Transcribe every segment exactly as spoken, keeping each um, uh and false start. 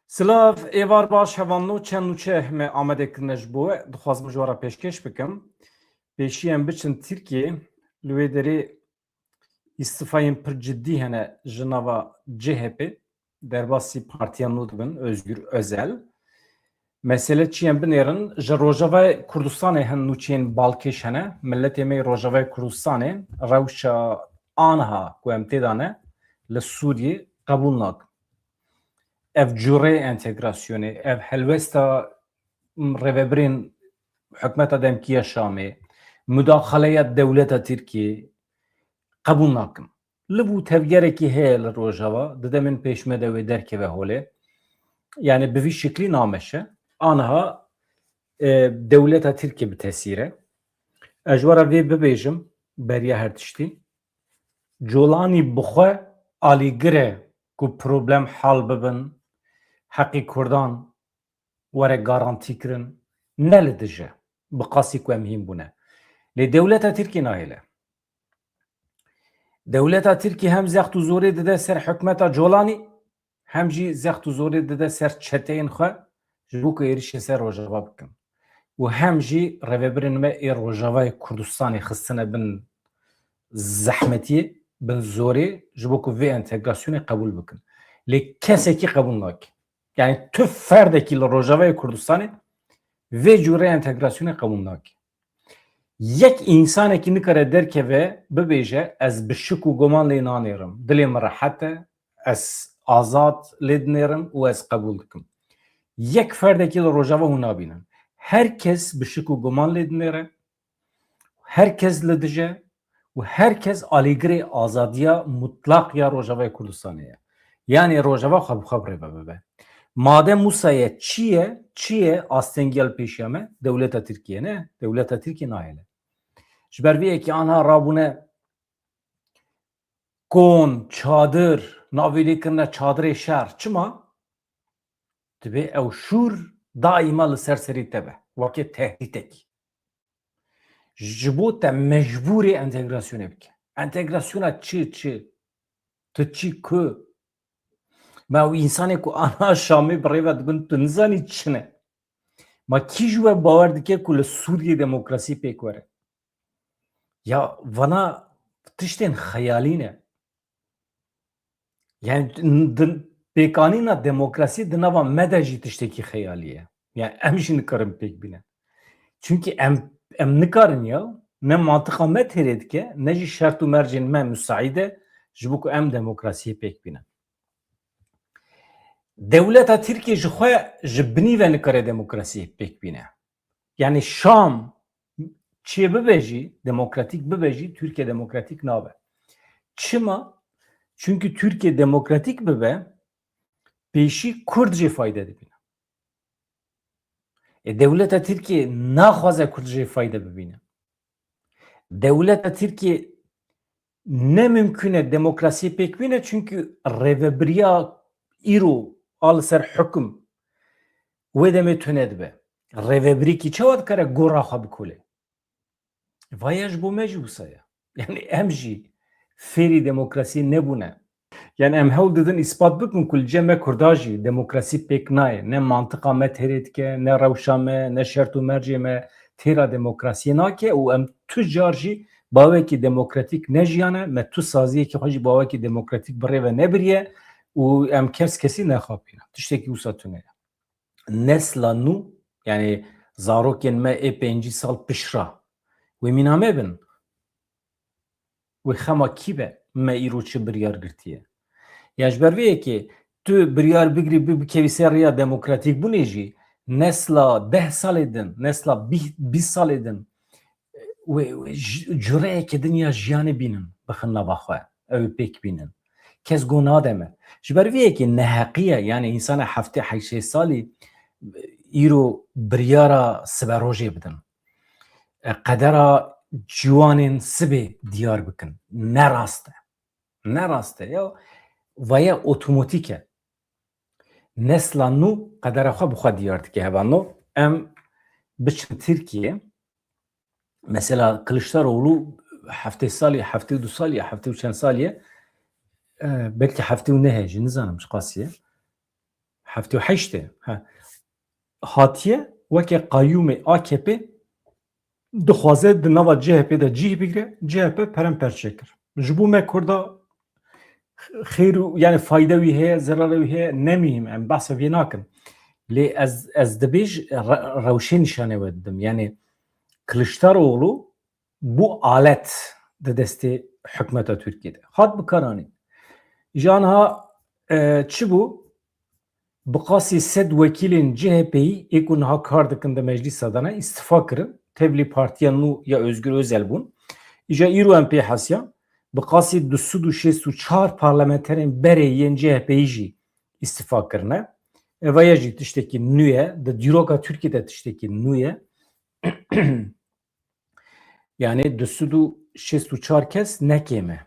Silav, êvar baş, hevalno, çend nûçe me amade kirine ji bo we, dixwazim ji we re pêşkêş bikim. Pêşî em biçin Tirkiyê, li wê derê îstifayên pir cidî hene ji nava C H P, derbasî partiya nû dibin, Özgür Özel. Mesele çi ye, em binêrin, ji Rojavayê Kurdistanê hin nûçeyên balkêş hene. Miletê me yê Rojavayê Kurdistanê rewşa aniha ku em tê de ne, li Sûriyê qebûl nakin. Ev cûreyê entegrasyonê, ev helwesta rêvebirên hikûmeta demkî ya Şamê, mudaxaleya dewleta Tirkiyê qebûl nakim. Li vû tevgerekî heye li Rojava, di demên pêş me de wê derkeve holê. Yani bi vî şiklî nameşe. Aniha, e, dewleta Tirkiyê bi tesîr e. Ez ji we re vê bibêjim, beriya her tiştî. Colanî bi xwe alîgir e ku problem hal bibin, heqî Kurdan were garantî kirin, ne li dij e, bi qasî ku em hîn bûne. Lê dewleta Tirkiyê nahêle. Dewleta Tirkiyê hem zext û zorê dide ser hikûmeta Colanî, hem jî zext û zorê dide ser çeteyên xwe, ji bo ku êrişê ser Rojava bikin. Û hem jî rêvebirên me ê Rojavayê Kurdistanê xistine bin zehmetiyê, bin zorê, ji bo ku vê entegrasyonê qebûl bikin. Lê kesekî qebûl nake. Yani tu ferdekî li Rojavayê Kurdistanê vê cûrê entegrasyonê qebûl nake. Yek însanekî nikare derkeve bibêje, ez bi şik û guman lê nanêrim. Dilê min rehet e, ez azad lê dinêrim û ez qebûl dikim. Yek ferdekî li Rojava hûn nabînin. Her kes bi şik û guman lê dinêre, her kes li dij e û her kes alîgirê azadiya mutlaq ya Rojavayê Kurdistanê ye. Yanî Rojava xwe bi xwe bi rê ve bibe. Madem wisa ye, çi ye, çi ye astengiya li pêşiya me? Dewleta Tirkiyê ne, dewleta Tirkiyê nahêle. Ji ber vê yekê anha rabûne kon, çadir, navê lê kirine çadirê şer. Çima? Divê ew şûr daîma li ser serî te be, weke tehdîtekî. Ji bo te mecbûrê entegrasyonê bike. Entegrasyona çi, çi? Tu çi, ku? Me ew însanê ku ana Şamê bi rê ve dibin, tu nizanî çi ne? Ma kî ji we bawer dike ku li Sûriyê demokrasî pêk were? Ya vana tiştên xeyalî ne. Yani din, pêkanîna demokrasî di nava me de jî tiştekî xeyalî ye. Yani em jî nikarin pêk bînin. Çünkü em, em nikarin ya, ne mantiqa me têrê dike, ne jî şert û mercên me musaîd e, ji bo ku em demokrasiyê pêk bînin. Dewleta Tirkiyê ji xwe ji binî ve nikare demokrasiyê pêk bîne. Yani Şam çê bibe jî, demokratîk bibe jî, Tirkiye demokratîk nabe. Çima? Çünkü Tirkiye demokratîk bibe, pêşî Kurd jê fayde dibîne. E, dewleta Tirkiye naxwaze Kurd jê fayde bibîne. Dewleta Tirkiye ne mimkun e demokrasiyê pêk bîne, çünkü rêvebiriya îro a li ser hukm wê demê tune dibe. Rêvebirîkî çawa dikare gora xwe bikole? Vaya ji bo me jî wisa ye. Yani em jî fêrî demokrasiyê nebûne. Yani em hewl didin îspat bikin ku li cem me Kurda jî demokrasî pêk nayê. Ne mantiqa me têrê dike, ne rewşa me, ne şert û mercê me têra demokrasiyê nake û em tu car jî bawekî demokratîk nejiyane, me tu saziyekî xwe jî bawekî demokratîk bi rê ve nebiriye û em kes kesî nexapîne. Tiştekî wisa tune ye. Nesla nû, yani zarokên me ê pêncî sal pişra, wê mîna me bin. Wê xema kî be, me îro çi biryar girtiye? Ya ji ber vê yekê tu biryar bigirî, bi-, bikevî ser rêya demokratîk bûnê jî, nesla deh salê din, nesla bî-, bîst salê din, wê, wê ji-, cureyeke din ya jiyanê bînin, bixin nava xwe, ew ê pêk bînin. Kes go nade me. Ji ber vê yekê neheqî ye, yani însana heftê heştê salî, îro biryara siberojê bidin. E, qedera ciwanên sibê diyar bikin. Ne rast e. Ne rast e. Ya, vaye otomatîk e. Nesla nû qedera xwe bi xwe diyar dike. Hevano em biçin Tirkiye. Mesela Kılıçdaroğlu heftê salî, heftê û du salî, heftê û çend salî ye, e, belkî heftê û neh e jî, nizanim çiqasî ye. Heftê û heştê. He. Hatiye weke qayûmê A K P dixwaze di nava C H P de cih bigire, C H P perenperçe kir. Ji bo me Kurda xêr û, yani fayde wî heye, zerarê wî heye, ne muhîm, em behsa vê nakin. Lê ez, ez dibêj re-, rewşê nîşanê we didim. Yani Kiliçdaroğlu bû alet di destê hikûmeta Tirkiyê de. Hat bikaranîn. Îja niha, e, çi bû? Bi qasî sed wekîlên C H P'yî ê ku niha kar dikin di meclîsa de ne, îstifa kirin. Tevlî partiya nû ya Özgür Özel bûn. Îja îro em pê hesiyan, bi qasî du sed û şêst û çar parlamenterên berê yên C H P'yî jî îstifa kirine. Eva ye jî tiştekî nû ye. Di dîroka Tirkiyê de tiştekî nû ye. Yani du sed û şêst û çar kes ne kêm e.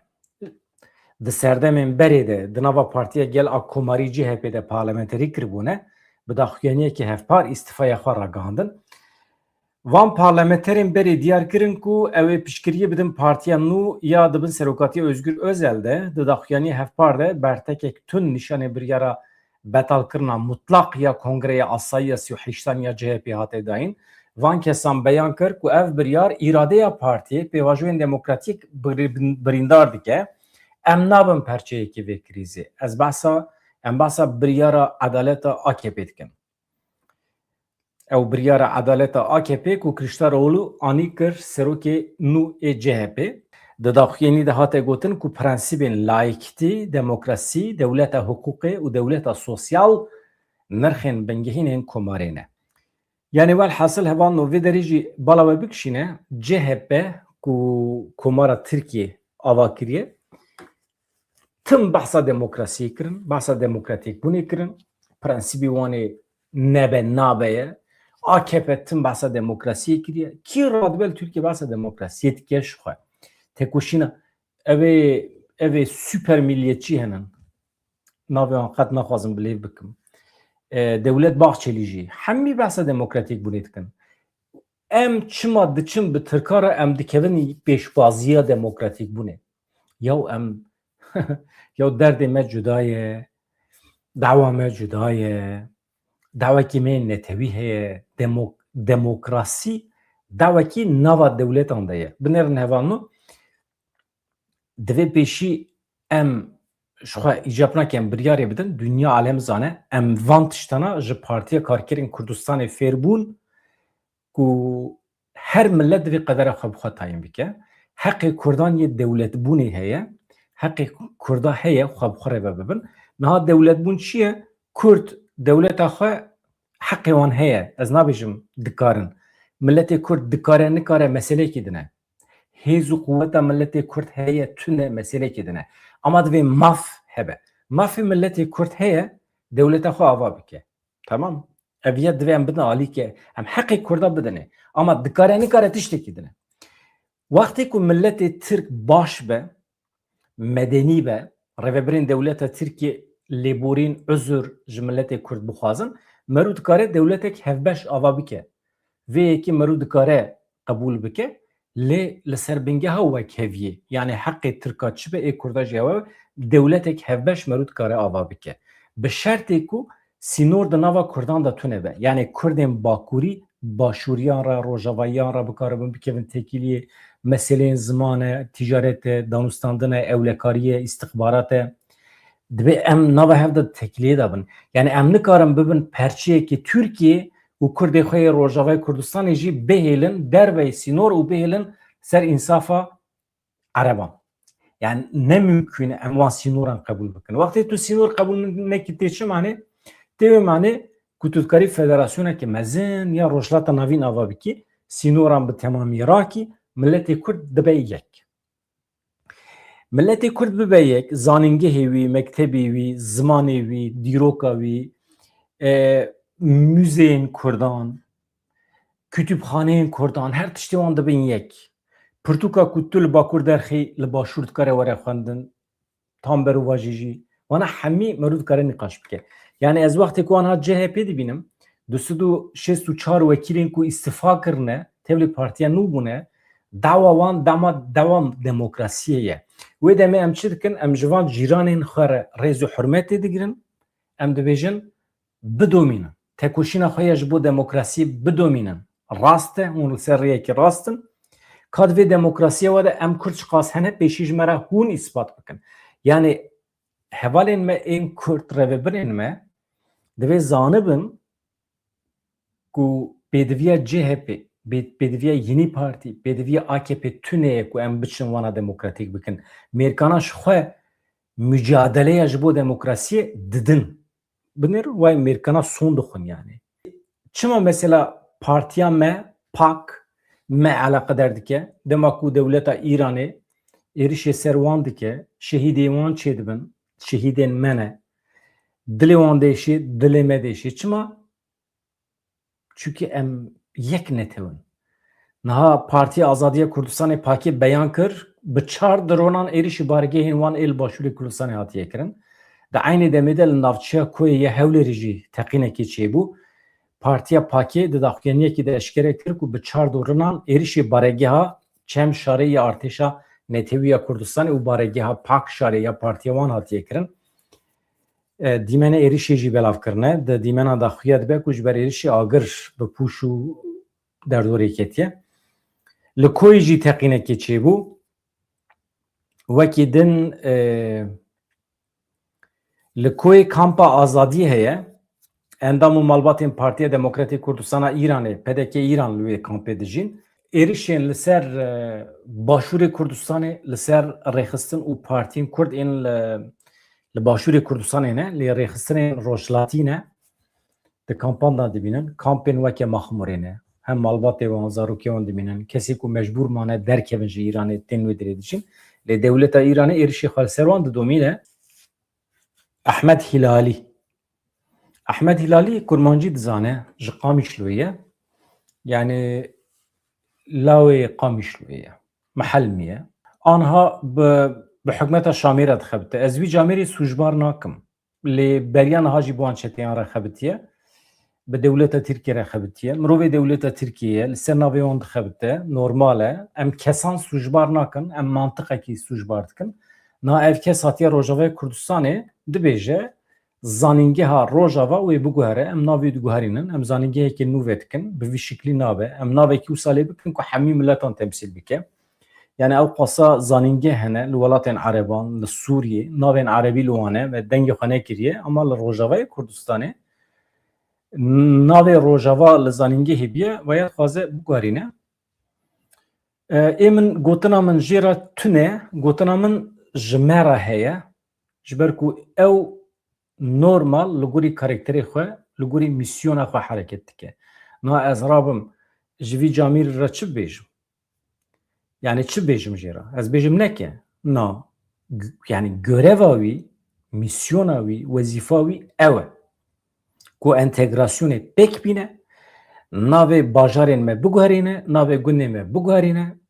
Di serdemên berê de di nava Partiya Gel a Komarî C H P de parlamenterî kiribûne, bi daxuyaniyekî hevpar îstifaya xwe ragihandin. Van parlamenterên berê diyar kirin ku ew ê piştgiriyê bidin partiya nû ya di bin serokatiya Özgür Özel de, di daxuyaniyê hevpar de bertekek tund nîşanê biryara betalkirina mutlaq ya Kongreya Asayiya sî û heştan ya C H P hate dayîn. Van kesan beyan kir ku ev biryar îradeya partiyê, pêvajoyên demokratîk bir-, birîndar dike. Em nabin perçeyekî vê krîzê. Ez behsa, em behsa biryara edaleta A K P dikin. Ew biryara edaleta A K P ku Kiliçdaroğlu anî kir serokê nû ê C H P. Di daxuyanî de hate gotin ku prensîbên laikîtî, demokrasî, dewleta hiqûqê û dewleta sosyal nirxên bingehîn ên komarê ne. Yani welhasil hevalno vê derê jî bala we bikişîne, C H P ku Komara Tirkiyê ava kiriye, tim behsa demokrasiyê kirin, behsa demokratîkbûnê kirin, prensîbî wan ê nebe nabe ye. A K P tim behsa demokrasiyê kiriye. Kî radibe li Tirkiyê behsa demokrasiyê dike ji xwe? Tekoşîna, ev ê, ev ê super milliyetçî henin. Navê wan qet naxwazim bilêv bikim. E, Dewlet Bahçelî jî. Hemî behsa demokratîkbûnê dikin. Em çima diçin bi Tirka re em dikevin pêşbaziya demokratîkbûnê? Yaw em, yaw derdê me cuda ye, dawa me cuda ye, dawekî me netewî heye, demo-, demokrasî dawekî nava dewletan de ye. Binêrin hevalno, divê pêşî em ji xwe îcab nakin, em biryarê bidin, dinya alem zane, em van tiştana ji Partiya Karkerên Kurdistanê fêr bûn ku her milet divê qedera xwe bi xwe tayîn bike. Heqê Kurdan yê dewletbûnê heye, heqê Kurda heye xwe bi xwe rêve bibin. Niha dewletbûn çi ye? Kurd dewleta xwe heqê wan heye. Ez nabêjim dikarin. Miletê Kurd dikare nikare meseleyekî din e. Hêz û quweta miletê Kurd heye tune meseleyekî din e. Ama divê maf hebe. Mafê miletê Kurd heye dewleta xwe ava bike. Tamam. Ev ya divê em bidin alîkê. Em heqê Kurda bidinê. Ama dikare nikare tiştekî din e. Wextê ku miletê Tirk baş be, medenî be, rêvebirên dewleta Tirkiyê lêborîn, uzur ji miletê Kurd bixwazin, merû dikare dewletek hevbeş ava bike. Vê yekê merû dikare qebûl bike, lê li ser bingeha wekheviyê, yani heqê Tirka çi be, ê Kurda jî ew e, dewletek hevbeş merû dikare ava bike. Bi şertê ku sînor di nava Kurdan de tune be. Yani Kurdên Bakurî, Başûriyan re, Rojavayiyan re bikaribin bikevin têkiliyê, meseleyên ziman e, ticaret e, danûstandin e, ewlekarî ye, îstixbarat e. Divê em nava hev de têkiliyê de bin. Yani em nikarin bibin perçeyekî Tirkiyê û Kurdê xwe yê Rojavayê Kurdistanê jî bihêlin derveyî sînor û bihêlin ser însafa Ereban. Yani ne mimkûn e em wan sînoran qebûl bikin. Wextê tu sînor qebûl nekî tê çi mane? Tê wê mane ku tu dikarî federasyoneke mezin ya Rojhilata Navîn ava bikî, sînoran bi temamî rakî, miletê Kurd dibe yek. Miletê Kurd bibe yek, zanîngehê wî, mektebê wî, zimanê wî, dîroka wî, e, muzeyên Kurdan, kutubxaneyên Kurdan, her tiştê wan dibin yek. Pirtûka ku tu li Bakur derxî, li Başûr dikare were xwendin, tam berûvajî jî. Wana hemî merû dikare nîqaş bike. Yani ez wextê ku aniha C H P dibînim, du sed û şêst û çar wekîlên ku îstifa kirine, tevlî partiya nû bûne, dawa wan dema, dawa demokrasiyê ye. Wê demê em çi dikin? Em ji van cîranên xwe re rêz û hurmetê digirin. Em dibêjin, bidomînin. Tekoşîna xwe ya ji bo demokrasiyê bidomînin. Rast e, hûn li ser rêyekî rast in. Ka di vê demokrasiyê we de em Kurd çiqas hene, pêşî ji me re hûn îspat bikin. Yanî hevalên me ên Kurd, rêvebirên me divê zanibin ku pêdiviya C H P, pê-, pêdiviya Yeni Partî, pêdiviya A K P tune ye ku em biçin wana demokratîk bikin. Mêrkana ji xwe mucadeleya ji bo demokrasiyê didin. Binêr wayê mêrkana son dixwin yani. Çima mesela partiya me, pak, me eleqedar dike? Dema ku dewleta Îranê êrişê ser wan dike, şehîdê wan çêdibin, şehîdên me ne. Dilê wan dêşê, dilê me dêşê. Çima? Çunke em yek netewin. Niha Partiya Azadiya Kurdistanê, pakê, beyan kir, bi çar dronan êrişî baregehên wan ê li Başûrê Kurdistanê hatiye kirin. Di eynê demê de li navçeya Koyê ya Hewlêrê jî teqînekê çêbû. Partiya pakê di daxuyaniyekê de eşkere kir ku bi çar dronan êrişê baregeha Çem Şarê ya artêşa Netewî ya Kurdistanê û baregeha Pak Şarê ya partiya wan hatiye kirin. E, dîmenê êrişê jî belav kirine. Di dîmena daxuya dibe ku ji ber êrişê agir bi pûş û derdorê ketiye. Li Koyê jî teqînekê çêbû. Wekî din, e, li Koyê kampa Azadî heye. Endam û malbatên Partiya Demokratê Kurdistana Îranê, P D K Îran, li wê kampê dijîn. Êrişên li ser, e, Başûrê Kurdistanê, li ser rêxistin û partiyên Kurd ên li, li Başûrê Kurdistanê ne, lê rêxistinên rojhilatî ne, di kampan de dibînin. Kampên weke Maxmûrê ne. Hem malbatê wan, zarokê wan dibînin. Kesê ku mecbûr mane derkevin ji Îranê, tên wê dirê diçin. Lê dewleta Îranê êrişê xwe li ser wan didomîne. Ehmed Hîlalî. Ehmed Hîlalî kurmancî dizane, ji Qamişloyê ye. Yanî lawê Qamişloyê ye. Mihelmî ye. Anha bi, bi hikûmeta Şamê re dixebite. Ez wî camêrî sûcbar nakim. Lê beriya niha jî bi wan çeteyan re xebitiye. Bi dewleta Tirkiyê re xebitiye. Mirovê dewleta Tirkiyê ye, li ser navê wan dixebite. Normal e. Em kesan sûcbar nakin, em mantiqekî sûcbar dikin. Niha ev kes hatiye Rojavayê Kurdistanê, dibêje, zanîngeha Rojava wê biguhere, em navê wî diguherînin, em zanîngehekê nû vedikin, bi vî şiklî nabe, em navekî wisa lê bikin ku hemî miletan temsîl bike. Yani ew qasa zanîngeh hene li welatên Ereban, li Sûriyê, navên Erebî li wan e, me dengê xwe nekiriye, ama li Rojavayê Kurdistanê navê Rojava li zanîngehê biye, veya dixwaze biguherîne. E, ê min, gotina min jê re tune, gotina min ji me re heye, ji ber ku ew normal li gorî karakterê xwe, li gorî mîsyona xwe hereket dike. Na ez rabim ji vî camîrî re çi bibêjim? Yani çi bêjim jê re? Ez bêjim neke. Na, g-, yani göreva wî, mîsyona wî, wezîfa wî ew e. Ku entegrasyonê pêk bîne, navê bajarên me biguherîne, navê gundê me biguherîne.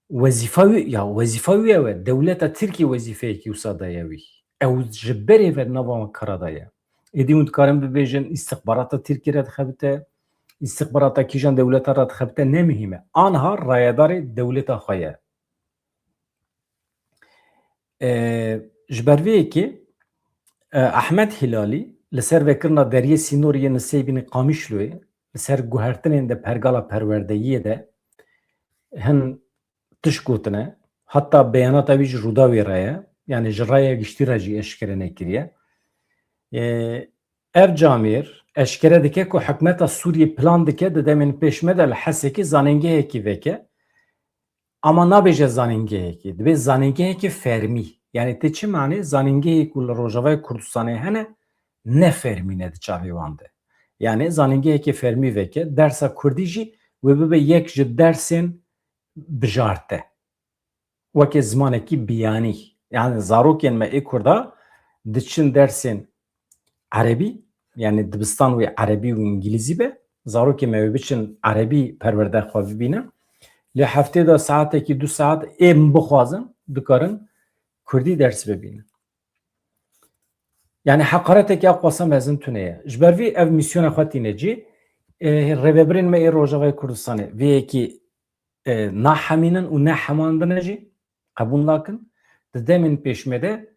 Wezîfa wî, ya wezîfa wî ew e. Dewleta Tirkiyê wezîfeyekî wisa daye wî. Ew ji berê ve nava wan kara daye. Êdî hûn dikarin bibêjin, îstixbarata Tirkiyê re dixebite, îstixbarata kîjan dewleta re dixebite, ne muhîm e. Anha rayedarê dewleta xwe ye. E, ji ber vê yekê, e, Ehmed Hîlalî li ser vekirina deriyê sînorê yên li Seybînê Qamişloyê, li ser guhertinên di pergala perwerdeyiyê de hin tişt gotine, heta beyanata wî ji Rûdawê re ye, yani ji raya giştî re jî eşkere nekiriye. E, ev camêr eşkere dike ku hikûmeta Sûriyê plan dike di demên pêş me de li Hesekê zanîngehekî veke. Ama nabêje zanîngehekî, dibê zanîngehekî fermî. Yani tê çi manê? Zanîngehê ku li Rojavayê Kurdistanê hene, ne fermî ne di çavê wan de. Yani zanîngehekî fermî veke, dersa kurdî jî wê bibe yek ji dersên bijarte. Weke zimanekî biyanî. Yani zarokên me ê kurda diçin dersên erebî, yani dibistan wê erebî û îngilîzî be, zarokê me wê biçin erebî perwerde xwe bibînin. Lê heftê de saetekî, du saet ê min bixwazin, dikarin kurdî ders bibînin. Yani heqareteke ew qasa mezin tune ye. Ji ber vî ev mîsyona xwe tîne cî, e, rêvebirên me ê Rojavayê Kurdistanê vê yekî, e, nahemînin û nehemandine jî, qebûl nakin. Di demên pêş me de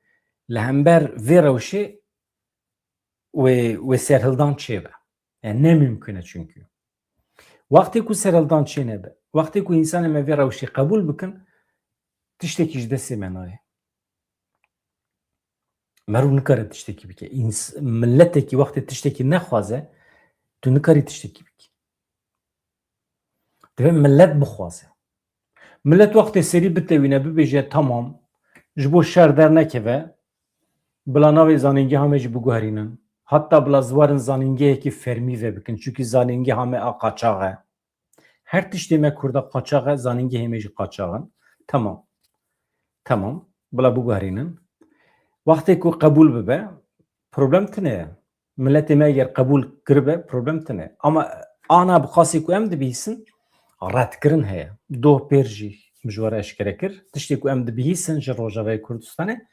li hember vê rewşê wê, wê serhildan çêbe. Yani ne mümkün e çünkü. Wextê ku serhildan çênebe, wextê ku însanê me vê rewşê qebûl bikin, tiştekî ji destê me nayê. Merû nikare tiştekî bike. Îns-, miletekî wextê tiştekî nexwaze, tu nikarî tiştekî bikî. Divê milet bixwaze. Milet wextê serî bitewîne, bibêje, tamam, ji bo şer dernekeve, bila navê zanîngeha me jî biguherînin. Hatta bila ziwarin zanîngehekî fermî vebikin. Çunkî zanîngeha me a qaçax e. Her tiştê me Kurda qaçax e, zanîngehê me jî qaçax in. Tamam. Tamam. Bila biguherînin. Wextê ku qebûl bibe, problem tune ye. Miletê me eger qebûl kiribe, problem tune. Ama ana bi qasî ku em dibihîsin, redkirin heye. Doh pêr jî min ji we re eşkere kir. Tiştê ku em dibihîsin ji Rojavayê Kurdistanê,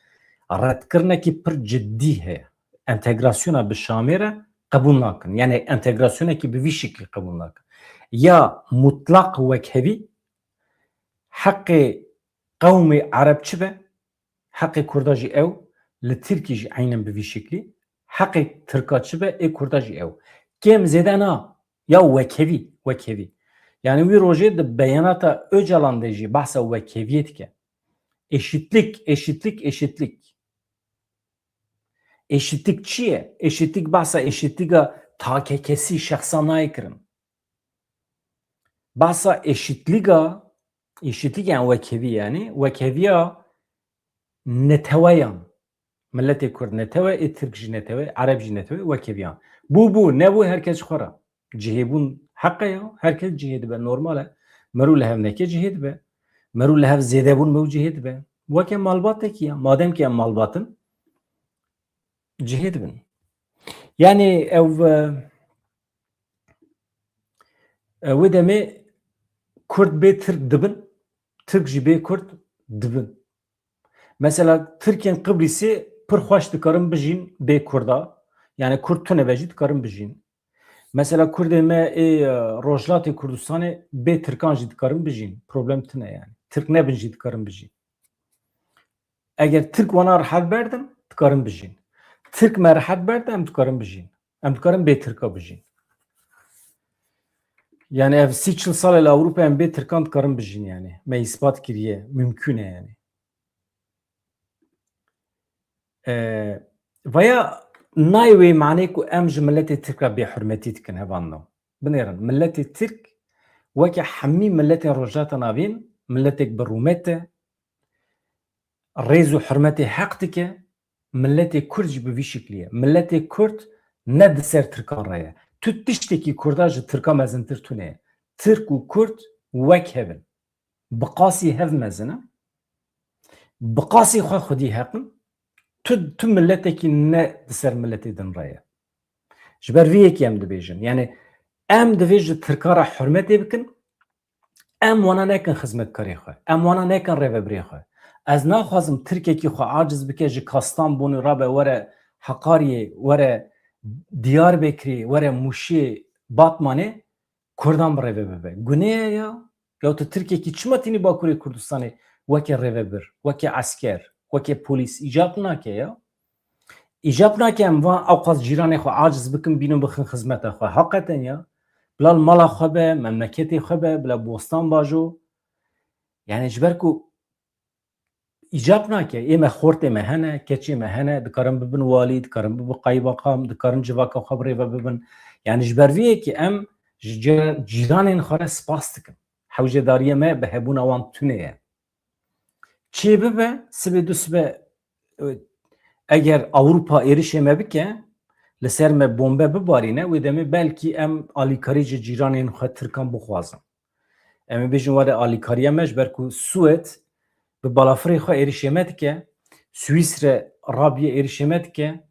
redkirinekî pir cidî heye. Entegrasyona bi Şamê re qebûl nakin. Yani entegrasyonekî bi vî şeklî qebûl nakin. Ya mutlaq wekhevî, heqê qewmê Ereb çi be, heqê Kurda jî ew, li Tirkî jî eynen bi vî şeklî, heqê Tirka çi be, ê Kurda jî ew. Kêm zêde na, ya wekhevî, wekhevî. Yani wî rojê di beyanata Ocalan de jî behsa wekheviyê dike. Eşitlik, eşitlik, eşitlik. Eşitlik çi ye? Eşitlik behsa eşitlika takekesî şexsan nayê kirin. Behsa eşitlika, eşitlik yani wekhevî yani, wekheviya neteweyan. Miletê Kurd netewe, ê Tirk jî netewe, Ereb jî netewe, wekheviyan. Bû bû, nebû her kes ji xwe re. Cihêbûn heq e ya, her kes cihê dibe, normal e. Merû li hev neke cihê dibe. Merû li hev zêdebûn me û cihê dibe. Weke malbatekî ya. Madem ki em malbat in, cihê dibin. Yani ew, e, e, wê demê Kurd bê Tirk dibin, Tirk jî bê Kurd dibin. Mesela Tirkên Qibrîsê pir xweş dikarin bijîn bê Kurda. Yani Kurd tune be jî dikarin bijîn. Mesela Kurdê me ê, e, Rojhilatê Kurdistanê bê Tirkan jî dikarin bijîn. Problem tune yani. Tirk nebin jî dikarin bijîn. Eger Tirk wana rehet berdin, dikarin bijîn. Tirk me rehet berde, em dikarin bijîn. Em dikarin bê Tirka bijîn. Yani ev sî çil salê li Ewropa em bê Tirkan dikarin bijîn yani. Me îspat kiriye, mümkün e yani. E, vaya nayê wê manê ku em ji miletê Tirk re bêhurmetî dikin, hevalno. Binêrin, miletê Tirk weke hemî miletên Rojhilata Navîn, miletek bi rûmet e, rêz û hurmetê heq dike, miletê Kurd jî bi vî şiklî ye. Miletê Kurd ne di ser Tirkan re ye. Tu tiştekî Kurda ji Tirka mezintir tune ye. Tirk û Kurd wek hev in. Bi qasî hev mezin in. Bi qasî xwe xwedî heq in. Tu, tu miletekî ne di ser miletê din re ye. Ji ber vê yekê em dibêjin. Yani em divê ji Tirka re hurmetê bikin. Em wana nekin xizmetkarê xwe. Em wana nekin rêvebirê xwe. Ez naxwazim Tirkekî xwe aciz bike ji Kastamonê rabe were Heqariyê, were Diyarbekirê, were Mûşê, Batmanê Kurdan bi rêve bibe. Gunê ye ya? Ya tu Tirkekî çima tînî Bakurê Kurdistanê weke rêvebir, weke esker, weke polîs îcab nake ya? Îcab nake em van ewqas cîranê xwe aciz bikin, bînin bixin xizmeta xwe. Heqeten ya. Bila li mala xwe be, memleketê xwe be, bila bostan bajo. Yani ji ber ku îcab nake. Ê me xortê me hene, keçê me hene, dikarin bibin walî, dikarin bibin qeybaqam, dikarin civaka xwe bi rêve bibin. Yani ji ber vê yekê em ji cî-, cîranên xwe re spas dikin. Hewcedariya me bi hebûna wan tune ye. Çê bibe, sibê du sibe, e, eger Ewropa êrişê me bike, li ser me bombe bibarîne, wê demê belkî em alîkarî ji cîranên xwe Tirkan bixwazin. Em ê bêjin were alîkariya me, ji ber ku Swêd bi balafirê xwe êrişê me dike, Swîsre rabiye êrişê me dike,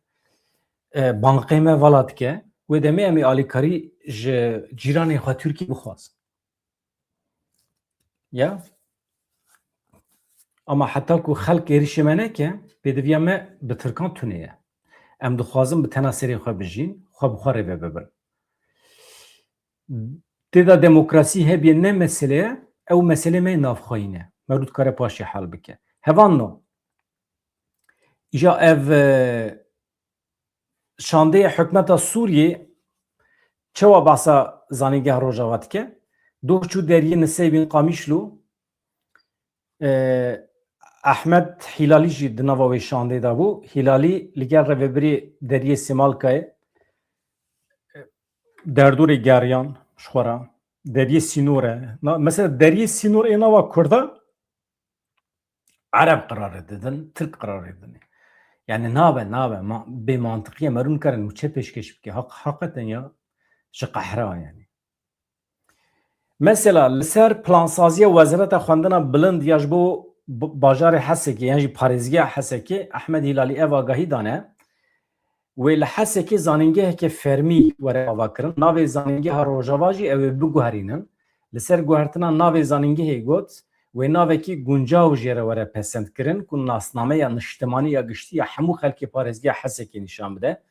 e, bankê me vala dike. Wê demê em ê alîkarî ji cîranên xwe Tirkî bixwazin. Ya. Ama heta ku xelk êrişê me neke, pêdiviya me bi Tirkan tune ye. Em dixwazin bi tena serê xwe bijîn, xwe bi xwe rêve bibin. Tê de demokrasî hebiye ne mesele ye, ew meselê me yê navxweyî ne. Merû dikare paşê hel bike. Hevalno, îja ev, e, şandeyê hikûmeta Sûriyê çawa behsa zanîngeha Rojava dike? Doh çû deriyê Nisêbîn Qamişlo, e, Ehmed Hîlalî jî di nava wê şandê de bû. Hîlalî li gel rêvebirê deriyê Sêmalkayê, e, derdorê geriyan ji xwe re, deriyê sînor e. Na-, mesela deriyê sînor ê nava Kurda Ereb qirarê didin, Tirk qirarê didin. Yani nabe, nabe, ma-, bê mantiqiye, meriv nikarin nûçe pêşkêş bike. Haq-, haqiqeten ya ji qehra yani. Mesela li ser plansaziya Wezareta Xwendina Bilind ya ji bo b-, bajarê Hesekê yan jî parêzgeha Hesekê Ehmed Hîlalî ev agahî dane, wê li Hesekê zanîngeheke fermî were avakirin. Navê zanîngeha Rojava jî ew ê biguherînin. Li ser guhertina navê zanîngehê got, wê navekî guncaw jê re were pesendkirin ku nasnameya niştimanî ya giştî ya hemû xelkê parêzgeha Hesekê nîşan bide.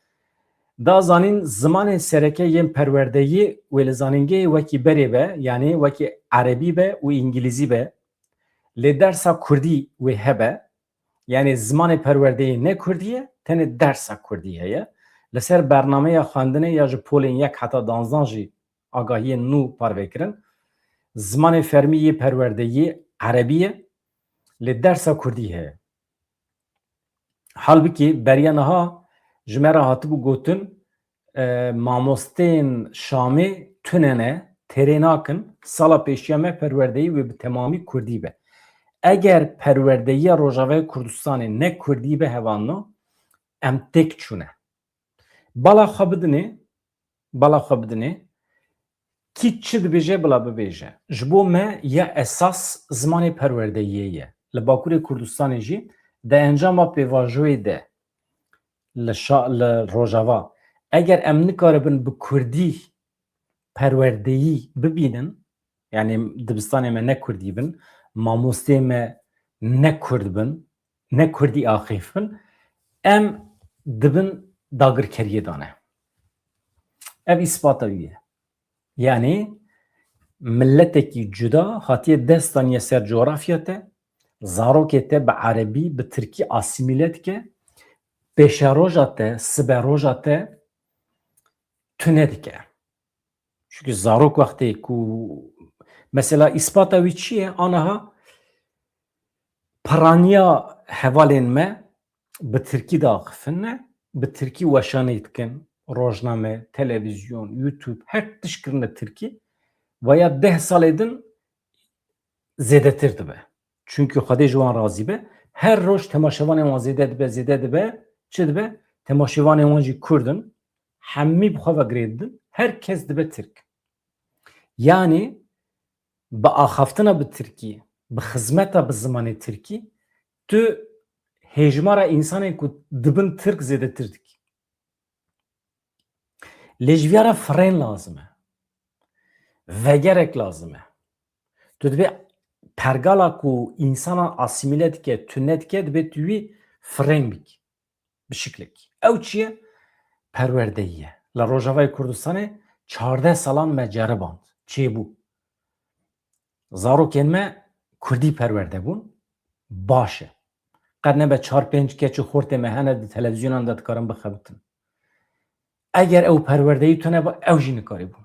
Da zanîn zimanên sereke yên perwerdeyî wê li zanîngehê wekî berê be, yanî wekî erebî be û îngilîzî be. Lê dersa kurdî wê hebe, yanî zimanê perwerdeyî ne kurdî ye, tenê dersa kurdî heye. Li ser bernameya xwendinê ya ji polên yek heta danzdan jî agahiyên nû parve kirin. Zimanê fermî yê perwerdeyî erebî ye, lê dersa kurdî heye. Halbikî beriya niha ji me re hatibû gotin, e, mamosteyên Şamê tune ne, têrê nakin, sala pêşiya me perwerdeyî wê bi temamî kurdî be. Eger perwerdeyiya Rojavayê Kurdistanê ne kurdî be, hevalno, em têk çûne. Bala xwe bidinê, bala xwe bidinê, kî çi dibêje bila bibêje. Ji bo me ya esas zimanê perwerdeyiyê ye. Li Bakurê Kurdistanê jî di encama pêvajoyê de li şa-, li Rojava, eger em nikaribin bi kurdî perwerdeyî bibînin, yani dibistanê me ne kurdî bin, mamosteyê me ne kurd bin, ne kurdî axêf bin, em dibin dagirkeriyê de ne. Ev îspata wî ye. Yani miletekî cuda hatiye destaniye ser coğrafya te, zarokê te bi erebî, bi tirkî asîmîle dike, pêşeroja te, siberoja te tune dike. Çünkü zarok wextê ku mesela îspata wî çi ye? Aniha piraniya hevalên me bi tirkî diaxifin ne, bi tirkî weşanê dikin, rojname, televîzyon, YouTube, her tişt kirine tirkî, ve ya deh salê din zêdetir dibe. Çünkü Xwedê ji wan razî be, her roj temaşevanên wan zêde dibe, zêde dibe, çi dibe? Temaşevanên wan jî kurd in, hemî bi xwe ve girê didin, her kes dibe tirk. Yani bi axaftina bi tirkî, bi xizmeta bi zimanê tirkî, tu hêjmara însanên ku dibin tirk zêdetir dikî. Lê ji viya re firên lazim e. Vegerek lazim e. Tu dibê pergala ku însanan asîmîle dike, tune dike, dibê tu wî firên bikî. Bi şiklekî. Ew çi ye? Perwerdeyî ye. Li Rojavayê Kurdistanê çardeh salan me ceriband. Çêbû. Zarokên me kurdî perwerde bûn. Baş e. Qet nebe çar pênc keçî xortê me hene di televîzyonan de dikarin bixebitin. Eger ew perwerdeyî tune ba, ew jî nikarîbûn.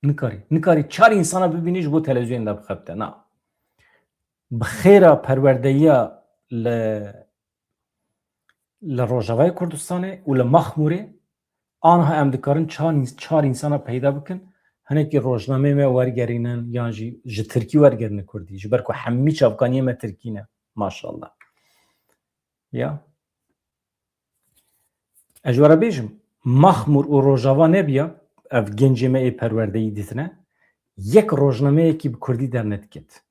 Nikarî. Nikarî çar însana bibînî ji bo televîzyonê de bixebite. Na. Bi xêra perwerdeyiya li, li Rojavayê Kurdistanê û li Maxmûrê aniha em dikarin çar, çar însana peyda bikin. Hinekî rojnameyê me wergerînin yan jî ji tirkî wergerînin kurdî. Ji ber ku hemî çavkaniyê me tirkî ne. Maşallah. Ya. Ez ji we re bêjim, Maxmûr û Rojava nebiya, ev gencê me ê perwerdeyî dîtine, yek rojnameyekî bi kurdî dernediket.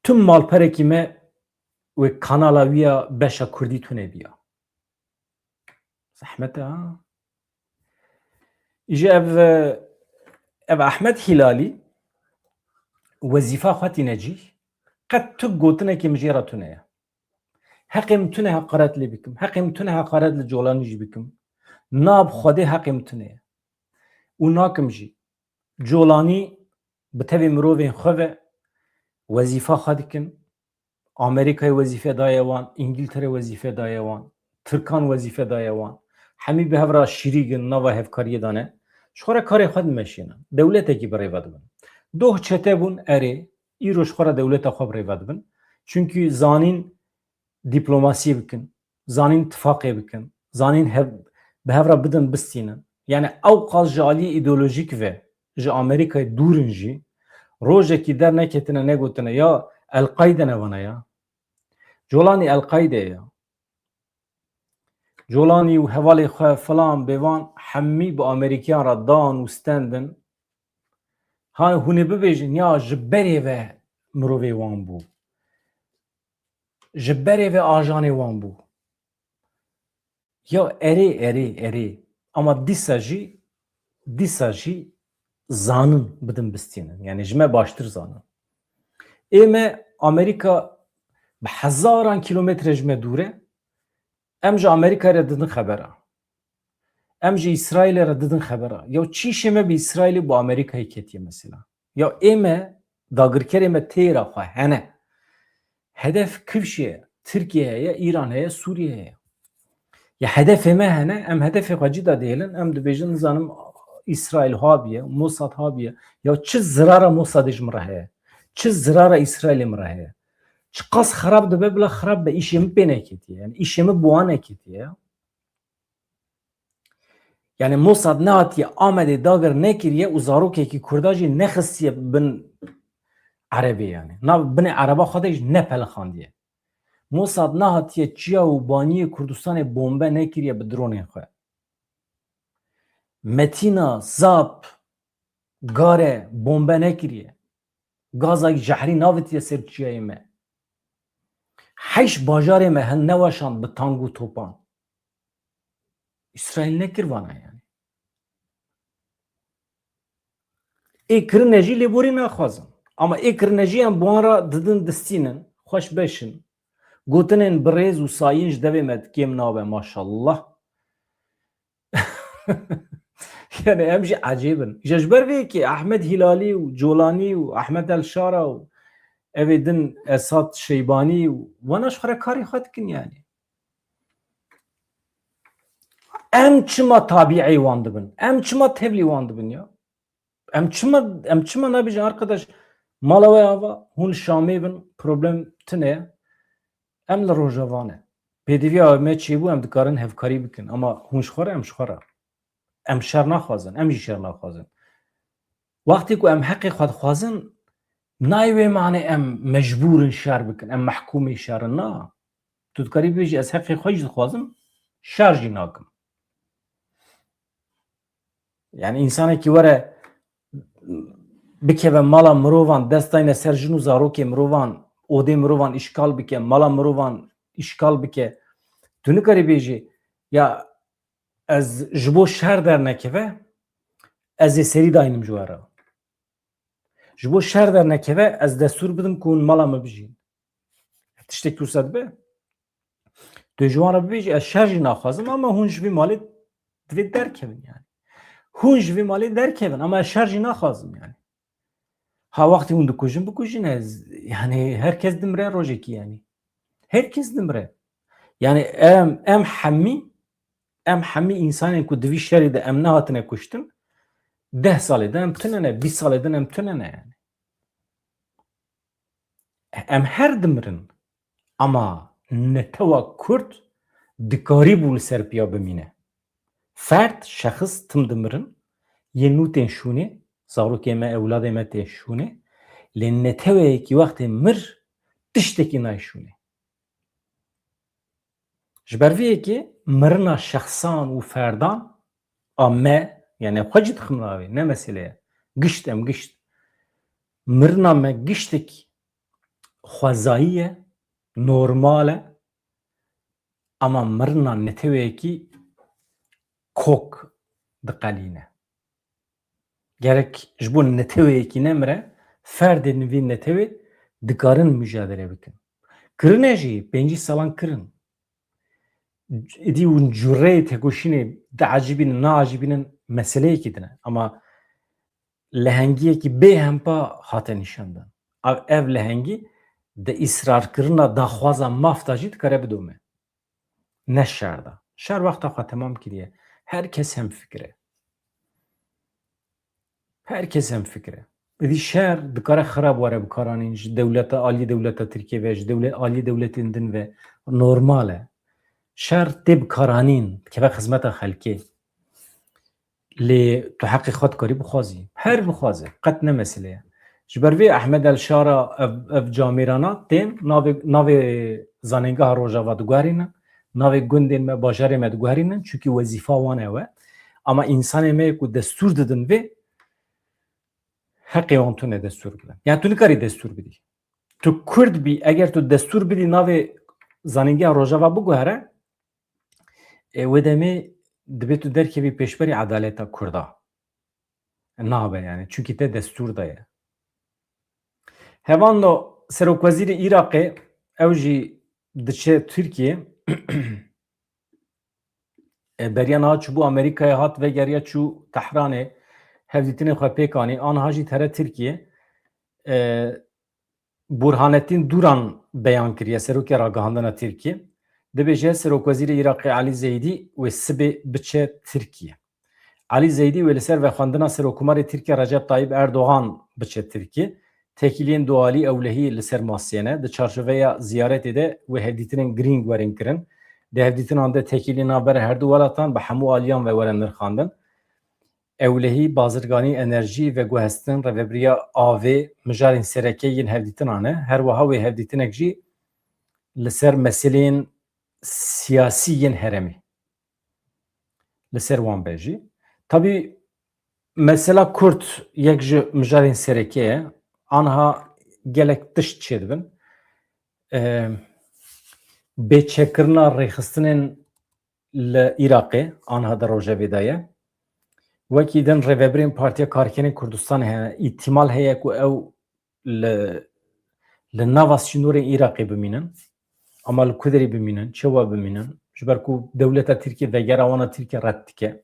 Tu malperekî me wê kanala wî ya beşa kurdî tune biya. Zehmet e ha. Îje ev, ev Ehmed Hîlalî wezîfa xwe tîne cî, qet tu gotinekê min jê re tune ye. Heqê min tune heqaret lê bikim. Heqê min tune heqaret li Colanî jî bikim. Na bi Xwedê heqê min tune ye. Û nakim jî. Colanî bi tevê mirovên xwe ve wezîfa xwe dikin. Amerîkayê wezîfe daye wan, Îngiltere wezîfe daye wan, Tirkan wezîfe daye wan. Hemî bi hev re şirîk in, nava hevkariyê de ne. Ji xwe re karê xwe dimeşînin. Dewletekî bi rê ve dibin. Doh çete bûn, erê, îro ji xwe re dewleta xwe bi rê ve dibin. Çunkî zanîn dîplomasiyê bikin, zanîn tifaqê bikin, zanîn hev, bi hev re bidin, bistînin. Yani ew qas ji aliyê îdeolojîk ve ji Amerîkayê dûr in jî, rojekî derneketine negotine ya El-Qayde ne vana ya. Colanî El-Qayde ye ya. Colanî û hevalê xwe filan bêvan hemî bi Amerîkiyan re dan û stendin. Ha hûn ê bibêjin ya ji berê ve mirovê wan bû. Ji berê ve ajanê wan bû. Ya erê, erê, erê. Ama dîsa jî, dîsa jî zanin bidin bistînin. Yani ji me baştir zanin. Ê me Amerîka bi hezaran kîlometre ji me dûr e. Em ji Amerîkayê re didin xebera. Em ji Îsraîlê re didin xebera. Ya çi îşê me bi Îsraîlê, bi Amerîkayê ketiye mesela? Ya ê me, dagirkerê me têra xwe hene. Hedef kifşê ye, Tirkiye heye, Îran heye, Sûriye heye. Ya hedefê me hene, em hedefê xwe cî de dihêlin, em dibêjin, nizanim, Îsraîl ha biye, Mossad ha biye. Ya çi zirara Mossadê ji min re heye? Çi zirara Îsraîlê min re heye? Çiqas xirab dibe, bila xirab be, îşê min pê neketiye. Yani îşê min bi wan neketiye ya. Yani Mossad nehatiye Amedê dagir nekiriye û zarokekî Kurda jî nexistiye bin Erebê yani. Nav binê Ereba xwe de jî nepelixandiye. Mossad nehatiye çiya û baniyê Kurdistanê bombe nekiriye bi dronên xwe. Metîna, Zap, Gare bombe nekiriye. Gazayî jehrî navitiye ser çiyayê me. Heşt bajarê me hilneweşand bi tank û topan. Îsraîl nekir vana yani. Ê kirine jî lêborî naxwazin. Ama ê kirine jî em bi wan re didin distînin. Xweş beş in. Gotinên bi rêz û sayîn ji devê me kêm nabe maşallah. Yani em jî ecêb in. Ji, ji ber vê yekê Ahmed Hîlalî û Colanî û Ahmed El Şara û evê din Esad Şeybanî û wana ji xwe re karê xwe dikin yani. Em çima tabîê wan dibin? Em çima tevlî wan dibin ya? Em çima, em çima nabêjin arkadaş, mala we ava, hûn li Şamê bin, problem tune ye. Em li Rojava ne. Pêdiviya me çêbû, em dikarin hevkarî bikin. Ama hûn ji xwe re, em ji xwe re. Em şer naxwazin, em jî şer naxwazin. Wextê ku em heqê xwe dixwazin, nayê wê mane em mecbûr in şer bikin, em mehkûmê şer in. Na. Tu dikarî bibêjî, ez heqê xwe jî dixwazim, şer jî nakim. Yani însanekî were bikeve mala mirovan, dest dayne ser jin û zarokê mirovan, odê mirovan îşgal bike, mala mirovan îşgal bike. Tu nikarî bêjî, ya ez ji bo şer dernekeve, ez ê serî daynim ji we re. Ji bo şer dernekeve, ez destûr bidim ku hûn mala me bijîn. Ev tiştekî wisa dibe? Tu ji wan re bibêjî, ez şer jî naxwazim, ama hûn ji vî malê divê derkevin yani. Hûn ji vî malê derkevin, ama ez şer jî naxwazim yani. Ha wextê hûn dikujin, bikujin, ez, yani her kes dimire rojekî yani. Her kes dimire. Yani em, em hemî, em hemî însanên ku di vî şerê de em nehatine kuştin, deh salê din em tune ne, bîst salê din em tune ne yani. Em her dimirin. Ama netewa Kurd dikarîbû li ser piya bimîne. Ferd, şexis tim dimirin, yên nû tên şûnê, zarokê me, ewladê me tên şûnê. Lê neteweyekî wextê mir, tiştekî nayê şûnê. Ji ber vê yekê mirina şexsan û ferdan a me, yani xwe jî dixim navê, ne mesele ye. Gişt em gişt. Mirina me giştekî xwezayî ye, normal e. Ama mirina neteweyekî kok diqelîne. Gerek ji bo neteweyekî nemire, ferdên vî netewê dikarin mujadele bikin. Kirine jî, pêncî salan kirin. Îdî hûn cureyê tekoşînê diecibînin, naecibînin, meseleyekî din e. Ama lehengiyekî bê hempa hate nîşandan. Ev, ev lehengî di îsrarkirina daxwaza maf de jî dikare bidome. Ne şer de. Şer wexta xwe temam kiriye. Her kes hemfikir e. Her kes hemfikir e. Êdî şer dikare xirab were bikaranîn ji dewleta, alî dewleta Tirkiye ve, ji dewle-, alî dewletên din ve normal e. Şer tê bikaranîn, dikeve xizmeta xelkê. Lê tu heqê xwe dikarî bixwazî. Her bixwaze. Qet ne mesele ye. Ji ber vê Ehmed El Şara ev, ev camêrana tên navê, navê zanîngeha Rojava diguherînin, navê gundên me, bajarê me diguherînin, çunkî wezîfa wan ew e. Ama însanê me ku destûr didin vê, heqê wan tune destûr bidin. Yani tu nikarî destûr bidî. Tu Kurd bî, eger tu destûr bidî navê zanîngeha Rojava biguhere, e, wê demê dibê tu derkevî pêşberî edaleta Kurda. Nabe yani, çunkî te destûr daye. Hevando serokwezîrê Iraqê, ew jî diçe Tirkiye, e, beriya niha çûbû Amerîkayê, hat vegeriya çû Tehranê, hevdîtinê xwe pêk anî, aniha jî tere Tirkiye, e, Burhanettin Duran beyan kiriye, serokê ragihandina Tirkiye. Dibêje serokwezîrê Iraqê Elî Zeydî wê sibê biçe Tirkiye. Elî Zeydî wê li ser vexwendina Serokkomarê Tirkiye Recep Tayyip Erdogan biçe Tirkiye. Têkiliyên dualî ewlehî li ser masê ne. Di çarçoveya ziyaretê de wê hevdîtinên girîng werin kirin. Di hevdîtinan de têkiliyên navbera her du welatan bi hemû aliyan ve were nirxandin. Ewlehî, bazirganî, enerjî, veguhestin, rêvebiriya avê mijarên sereke yên hevdîtinan e. Her wiha wê hevdîtinek jî li ser meseleyên siyasî yên herêmê, li ser wan be jî. Tabî mesela Kurd yek ji mijarên sereke ye. Aniha gelek tişt çêdibin. Ee, bêçekirina rêxistinên li Iraqê aniha di rojevê de ye. Wekî din rêvebirên Partiya Karkerên Kurdistanê hene. Îhtimal heye ku ew li, li nava sînorên Iraqê bimînin. Ama li ku derê bimînin, çawa bimînin? Ji ber ku dewleta Tirkiye vegera wana Tirkiye red dike.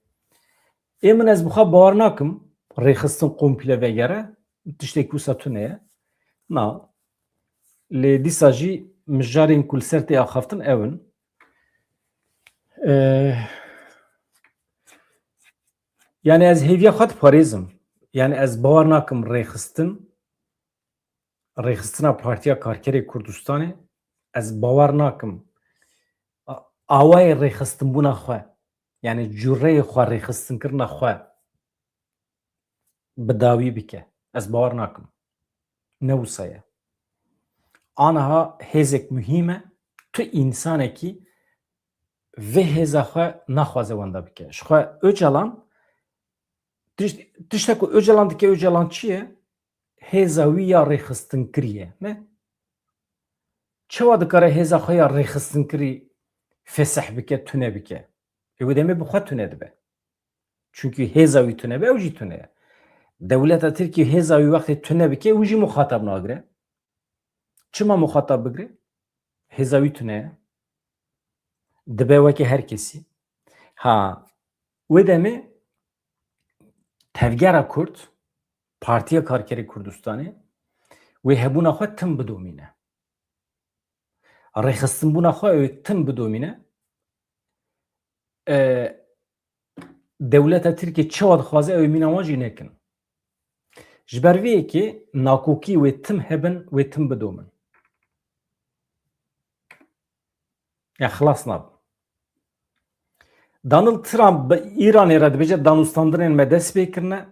Ê min ez bi xwe bawer nakim rêxistin komple vegere, tiştekî wisa tune ye. Na. Lê dîsa jî mijarên ku li ser tê axaftin ew in. Ee, yani ez hêviya xwe diparêzim. Yani ez bawer nakim rêxistin, rêxistina Partiya Karkerê Kurdistanê, ez bawer nakim a-, awayê rêxistinbûna xwe, yani cûreyê xwe rêxistinkirina xwe bi dawî bike. Ez bawer nakim. Ne wisa ye. Aniha hêzek muhîm e. Tu însanekî vê hêza xwe naxwaze wenda bike. Ji xwe Ocalan, tiş-, tiştek ku Ocalan dike, Ocalan çi ye? Hêza wî ya rêxistinkirî ye, ne? Çawa dikare hêza xwe ya rêxistinkirî fesih bike, tune bike? Ê wê demê bi xwe tune dibe. Çunkî hêza wî tune be, ew jî tune ye. Dewleta Tirkiyê hêza wî wextê tune bike, wî jî muxatab nagire. Çima muxatab bigire? Hêza wî tune ye. Dibe weke her kesî. Ha, wê demê tevgera Kurd, Partiya Karkerê Kurdistanê, wê hebûna xwe tim bidomîne. Rêxistinbûna xwe wê tim bidomîne. E, dewleta Tirkiye çawa dixwaze ew ê mîna wan jî nekin. Ji ber vê yekê nakokî wê tim hebin, wê tim bidomin. Ya xilas nabin. Donald Trump bi Îranê re dibêje danûstandinên me dest pê kirine,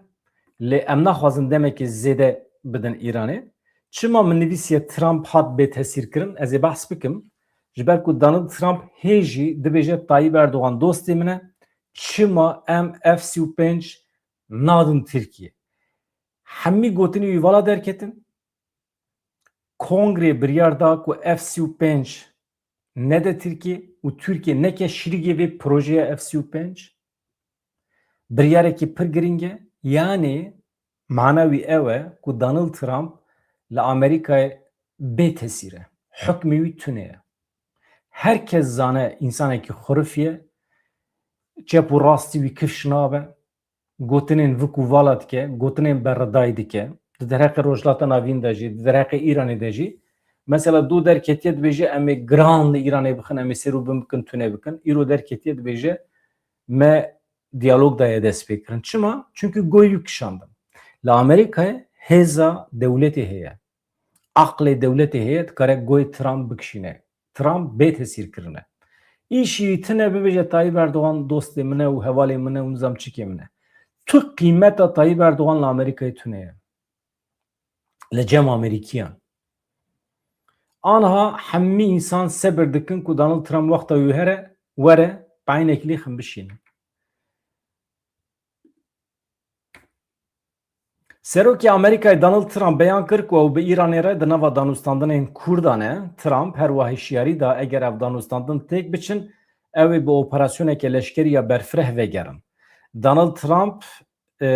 lê em naxwazin demekê zêde bidin Îranê. Çima min nivîsiye Trump hat bê tesîrkirin? Ez ê behs bikim. Ji ber ku Donald Trump hê jî dibêje Tayyip Erdogan dostê min e, çima em F sî û pênc nadin Tirkiye? Hemî gotinê wî vala derketin. Kongrê biryar da ku F sî û pênc nede Tirkiye û Tirkiye neke şirîkê vê projeya F sî û pênc. Biryarekî pir girîng e. Yanî mana wî ew e ku Donald Trump li Amerîkayê bê tesîr e. Hukmê wî tune ye. Her kes zane însanekî xurifî ye. Çep û rastî wî kifş nabe. Gotinên vik û vala dike, gotinên berredayî dike. Di derheqê Rojhilata Navîn de jî, di derheqê Îranê de jî Mesela dû derketiye dibêje em ê giran li Îranê bixin, em ê sêr û bin bikin, tune bikin. Îro derketiye dibêje me diyalog daye destpêkirin. Çima? Çünkü goyû kişandin. Li Amerîkayê hêza dewletê heye. Aqlê dewletê heye, dikare goyê Trump bikişîne. Trump bê tesîr kirine. Îşî tine bibêje Tayyip Erdogan dostê min e û hevalê min e û nizam çikê min e. Tu qîmeta Tayyip Erdogan li Amerîkayê tune ye. Li cem Amerîkiyan. Anha hemî însan sebir dikin ku Donald Trump wexta wî here, were, peynekî lê xin bişînin. Serokê Amerîkayê Donald Trump beyan kir ku ew bi Îranê re di nava danûstandinên Kurdan e. Trump her wiha hişyarî da, eger ev danûstandin têk biçin, ew ê bi operasyoneke leşkerî ya berfireh vegerin. Donald Trump, e,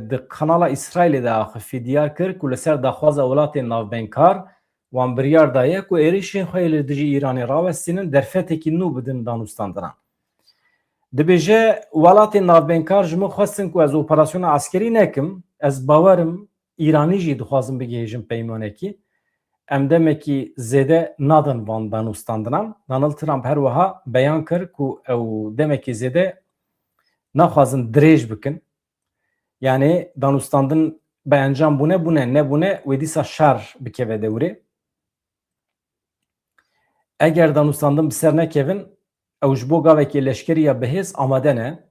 di kanala Îsraîlê de axifî diyar kir ku li ser daxwaza welatên navbenkar wan biryar daye ku êrişên xwe yê li dijî Îranê rawestînin, derfetekî nû bidin danûstandinan. Dibêje, welatên navbenkar ji min xwestin ku ez operasyona eskerî nekim. Ez bawer im, Îranî jî dixwazin bigihêjin peymanekî. Em demekî zêde nadin van danûstandinan. Donald Trump her wiha beyan kir ku ew demekî zêde naxwazin dirêj bikin. Yani danûstandin bi encam bûne, bûne, nebûne, wê dîsa şer bikeve dewrê. Eger danûstandin bi ser nekevin, ew ji bo gavekê leşkerî ya bihêz amade ne.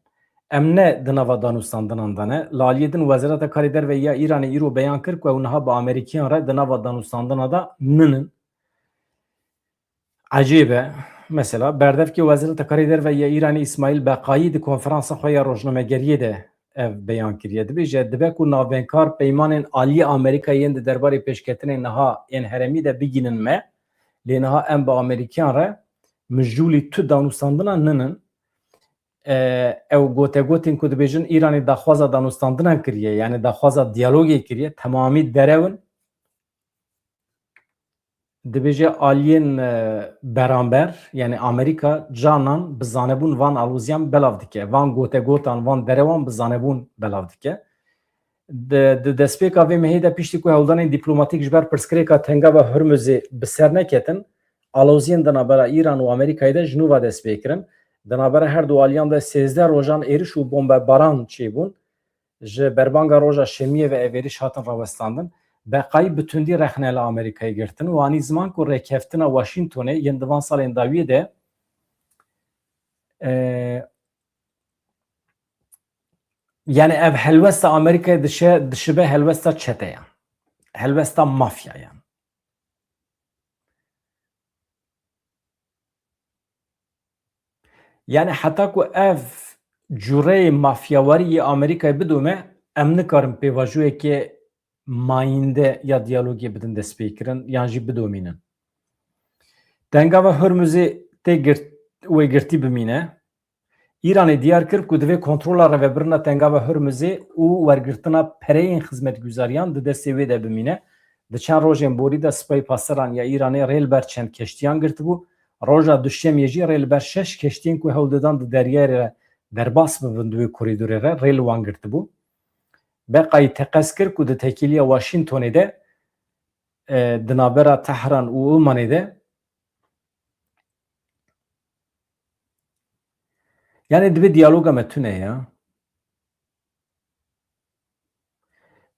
Em ne di nava danûstandinan de ne. Li aliyê din Wezareta Karê Derve ya Îranê îro beyan kir ku ew niha bi Amerîkiyan re di nava danûstandina de ninin. Ecêb e. Mesela, berdevkê Wezareta Karê Derve ya Îranê Îsmaîl Beqayî di konferansa xwe ya rojnamegeriyê de ev beyan kiriye. Dibêje, dibe ku navbenkar peymanên aliyê Amerîkayê yên di derbarê pêşketinên niha ên herêmî de bigînin me, lê niha em bi Amerîkiyan re mijûlî tu danûstandina ninin. E, ew gotegotên ku dibêjin Îranê daxwaza danûstandinan kiriye, yani daxwaza diyalogê kiriye, temamî derew in. Dibêje aliyên, e, beramber, yani Amerîka canan bi zanebûn van aloziyan belav dike. Van gotegotan, van derewan bi zanebûn belav dike. Di, di destpêka vê mehê de piştî ku hewldanên dîplomatîk ji ber pirsgirêka Tengava Hormuzê bi ser neketin, aloziyên di navbera Îran û Amerîkayê de ji nû ve dest pê kirin. Di navbera her du aliyan de sêzdeh rojan êriş û bombebaran çêbûn. Ji berbanga roja şemiyê ve ev êriş hatin rawestandin. Beqayî bi tundî rexne li Amerîkayê girtin û anî ziman ku rêkeftina Washingtonê yên di van salên dawiyê de, e, yani ev helwesta Amerîkayê dişe, dişibe helwesta çeteyan, helwesta mafyayan. Yani heta ku ev cureyê mafyawarî yê Amerîkayê bidome, em nikarin pêvajoyeke mayînde ya diyalogê bidin destpêkirin yan jî bidomînin. Tengava Hormuzê tê girt, wê girtî bimîne. Îranê diyar kir ku divê kontrola rêvebirina Tengava Hormuzê û wergirtina pereyên xizmetguzariyan di destê wê de bimîne. Di çend rojên borî de Sipayê Pasdaran ya Îranê rê li ber çend keştiyan girtibû. Roja Duşemiyê jî rê li ber şeş keştiyên ku hewl didan di deryayê re derbas bibin di wê korîdorê re rê li wan girtibû. Beqayî teqez kir ku di têkiliya Washingtonê de, e, di navbera Tehran û Omanê de, yani divê diyaloga me tune ya.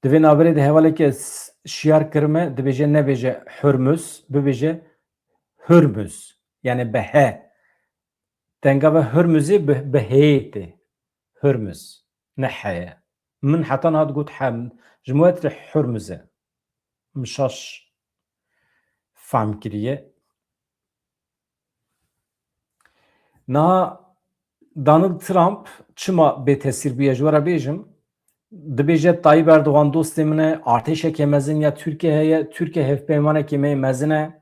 Divê navberê de hevaleke s-, şiyar kirime, dibêje nebêje Hurmuz, bibêje Hurmuz. Yani bi he. Tengava Hurmuzê bi, bi heyê tê. Hurmuz. Ne heye. Min heta niha digot he. Ji min ve tirê Hurmuz e. Min şaş fehm kiriye. Niha Donald Trump çima bêtesîr bûye, ji we re bêjim. Dibêje Tayyip Erdogan dostê min e, artêşeke mezin ya Tirkiye heye, Tirkiye hevpeymanekê me yê mezin e.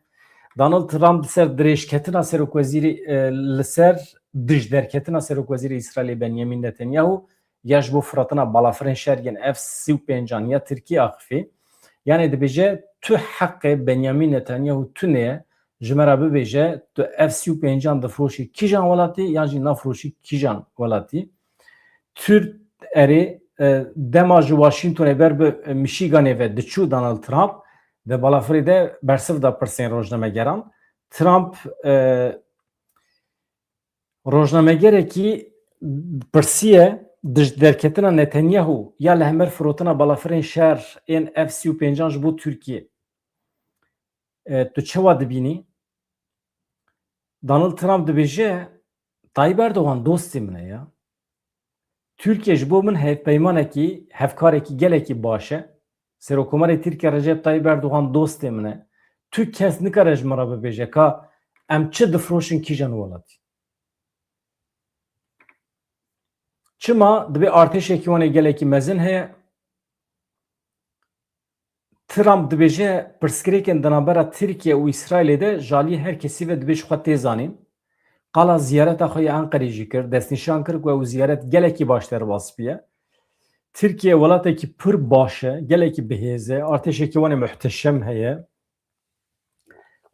Donald Trump li ser dirêjketina serokwezîrê, e, li ser dijderketina serokwezîrê Îsraîlê Benyamin Netanyahu ya ji bo firatina balafirên şer yên F sî û pêncan ya Tirkî axifî. Yanê dibêje tu heqê Benyamin Netanyahu tune ye, ji me re bibêje tu F sî û pêncan difiroşî kîjan welatî yan jî nafiroşî kîjan welatî. Tir-, erê, e, dema ji Washingtonê ber bi, e, Michiganê ve diçû Donald Trump, Di balafirê de bersiv da pirsên rojnamegeran. Trump, e, rojnamegerekî pirsiye dijderketina Netanyahu ya li hember firotina balafirên şer ên F sî û pêncan ji bo Tirkiye. E, tu çawa dibînî? Donald Trump dibêje, Tayyip Erdogan dostê min e ya. Tirkiye ji bo min hevpeymanekî, hevkarekî gelekî baş e. Serokkomarê Tirkiye Recep Tayyip Erdogan dostê min e. Tu kes nikare ji min re bibêje ka em çi difroşin kîjan welatî. Çima? Dibê artêşekî wan ê gelekî mezin heye. Trump dibêje, pirsgirêkên di navbera Tirkiye û Îsraîlê de ji aliyê her kesî ve dibê ji xwe tê zanîn. Qala ziyareta xwe yê Enqerê jî kir, destnîşan kir ku ew ziyaret gelekî baş derbas bûye. Tirkiye welatekî pir baş e, gelekî bihêz e, artêşekî wan ê muhteşem heye.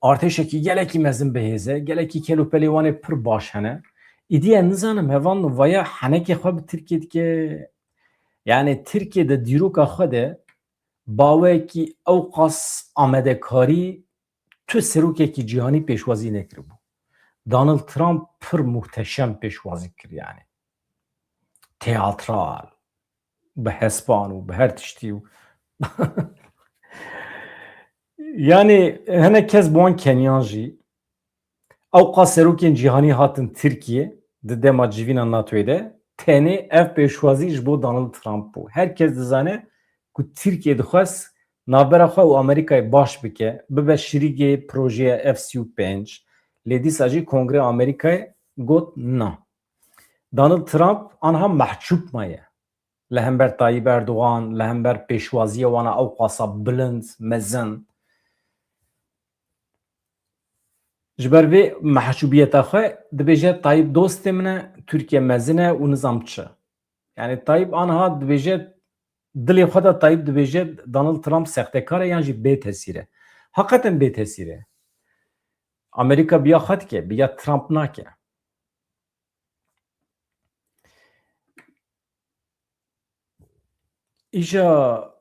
Artêşekî gelekî mezin bihêz e, gelekî kelûpelê wan ê pir baş hene. Îdî ez nizanim hevalno vaya henekê xwe bi Tirkiyê dike. Yani Tirkiye de dîroka xwe de bawekî ew qas amadekarî tu serokekî cîhanî pêşwazî nekiribû. Donald Trump pir muhteşem pêşwazî kir yani. Teatral, bi hespan û bi her tiştî û yani hinek kes bi wan keniyan jî. Ewqas serokên cîhanî hatin Tirkiye di dema civîna NATOyê de, tenê ev pêşwazî ji bo Donald Trump bû. Her kes dizane ku Tirkiye dixwest navbera xwe û Amerîkayê baş bike, bibe şirîgê projeya F sî û pênc, lê dîsa jî Kongreya Amerîkayê got na. Donald Trump anha mehcûb maye. Li hember Tayyip Erdogan, li hember pêşwaziya wana ew qasa bilind, mezin. Ji ber vê mehcûbiyeta xwe dibêje Tayyip dostê min e, Tirkiye mezin e û nizam çi. Yani Tayyip anha dibêje, dilê xwe de Tayyip dibêje Donald Trump sextekar e yan jî bê tesîr e. Heqeten bê tesîr e. Amerîka bi ya xwe dike, bi ya Trump nake. Îja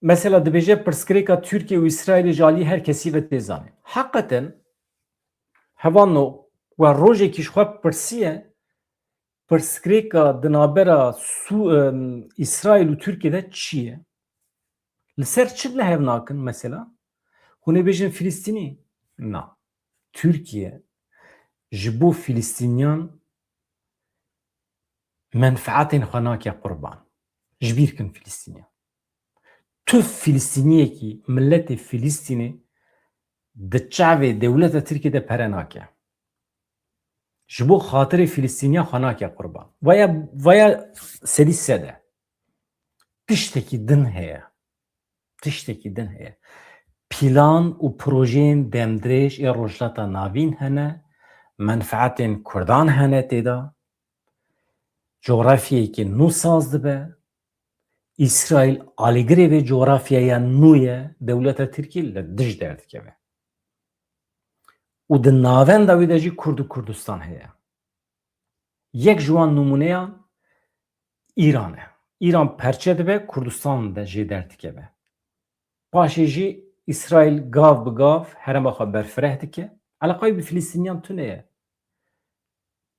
mesela dibêje pirsgirêka Tirkiye û Îsraîlê ji alî her kesî ve tê zanîn. Heqeten hevalno we rojekî ji xwe pirsiye, pirsgirêka di navbera Sû-, em, Îsraîl û Tirkiye de çi ye? Li ser çi li hev nakin mesela? Hûn ê bêjin Filistînî? Na. Tirkiye ji bo Filistîniyan menfeetên xwe nake qurban. Ji bîr kin Filistîniyan. Tu Filistîniyekî, miletê Filistînê di çavê dewleta Tirkiyê de pere nake. Ji bo xatirê Filistîniya xwe nake qurban. Vaya, vaya sedî sed e. Tiştekî din heye. Tiştekî din heye. Plan û projeyên demdirêj ê Rojhilata Navîn hene, menfeetên Kurdan hene tê de. Cografyayekî nû saz dibe. Îsraîl alîgirê vê cografyaya nû ye, dewleta Tirkî li dij derdikeve. Û di navenda wî de jî Kurd û Kurdistan heye. Yek ji wan nimûneyan Îran e. Îran perçe dibe, Kurdistan de jê derdikeve. Paşê jî Îsraîl gav bi gav herêma xwe berfireh dike. Eleqayê bi Filistîniyan tune ye.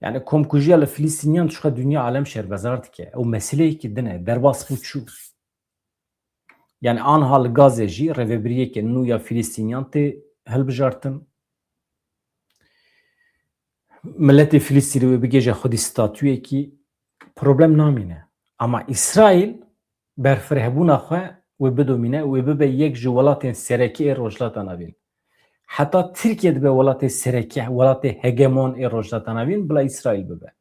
Yani komkujiya li Filistîniyan dişuxe dinya alem şerbezar dike. Ew meseleyekî din e. Derbas bû çû. Yani anha li Gazê jî rêvebiriyeke nû ya Filistîniyan tê hilbijartin. Miletê Filistînê wê bigêje xwedî statuyekî, problem namîne. Ama Îsraîl berfirehbûna xwe wê bidomîne, wê bibe yek ji welatên sereke ê Rojhilata Navîn. Heta Tirkiye dibe welatê sereke, welatê hegemon ê Rojhilata Navîn, bila Îsraîl bibe.